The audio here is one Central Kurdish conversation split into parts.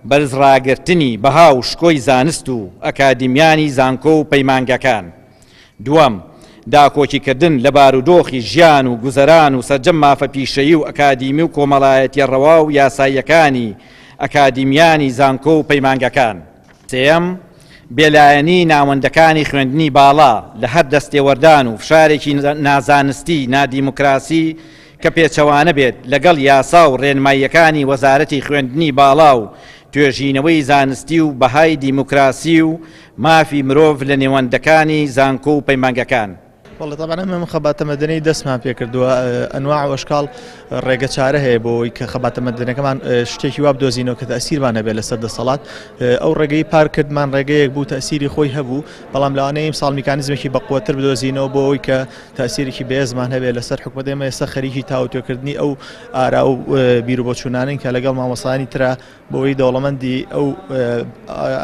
بەرزڕاگرتنی بەها و شکۆی زانست و ئەکادیمیانی زانکۆ و پەیمانگەکان. دووەم، داکۆکیکردن لە بارودۆخی ژیان و گوزەران و سەرجەم مافە پیشەیی و ئەکادیمی و کۆمەڵایەتیە ڕەوا و یاساییەکانی ئەکادیمیانی زانکۆ و پەیمانگەکان. سێیەم، بێلایەنیی ناوەندەکانی خوێندنی باڵا لە هەر دەستێوەردان و فشارێکی نازانستی، نادیموکراسی کە پێچەوانە بێت لەگەڵ یاسا و ڕێنماییەکانی وەزارەتی خوێندنی باڵا و توێژینەوەی زانستی و بەهای دیموکراسی و مافی مرۆڤ لە نێوەندەکانی زانکۆ و پەیمانگەکان. بەڵێ تەبعەن ئەم ئەم خەباتە مەدەنیەی دەستمان پێکردووە ئەنواع و ئەشکاڵ ڕێگە چارە هەیە بۆ ئەوەی کە خەباتە مەدەنەکەمان شتێکی وا بدۆزینەوە کە تەئسیرمان هەبێت لەسەر دەسەڵات ئەو ڕێگەی پار کردمان ڕێگەیەک بوو تەئسیری خۆی هەبوو بەڵام لەوانەیە ئیمساڵ میکانیزمێکی بەقوەتر بدۆزینەوە بۆ ئەوەی کە تەئسیرێکی بەهێزمان هەبێت لەسەر حکومەت ئێمە ئێستا خەریکی تاوتوێکردنی ئەو ئارا و بیروبۆچوونانەین کە لەگەڵ مامۆستایانی ترا بۆ ئەوەی دەوڵەمەندی ئەو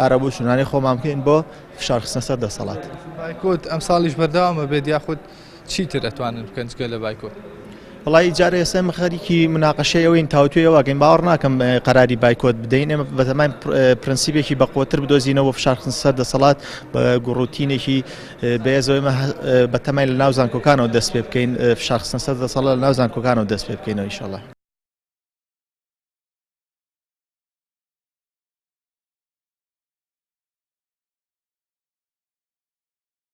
ئارا و بۆچوونانەی خۆمان بکەین بۆ فشار خستنە سەر دەسەڵات. بایکۆت ئەمساڵیش بەردەوام ئەبێت یاخود چیتر ئەتوانن بکەن جگە لە بایکۆت؟ وەڵایی جارێ ئێستا ئێمە خەریکی مناقەشەی ئەوەین تاوتوێی ئەوە ئەکەین باوەڕ ناکەم قەراری بایکۆت بدەین ئێمە بەتەماین پرەنسیپێکی بەقوەتر بدۆزینەوە بۆ فشار خستنە سەر دەسەڵات بە گوڕوتینێکی بەهێزەوە ئێمە بەتەماین لە ناو زانکۆکانەوە دەست پێ بکەین فشار خستنە سەر دەسەڵات لە ناو زانکۆکانەوە دەست پێ بکەینەوە ئیشەڵا.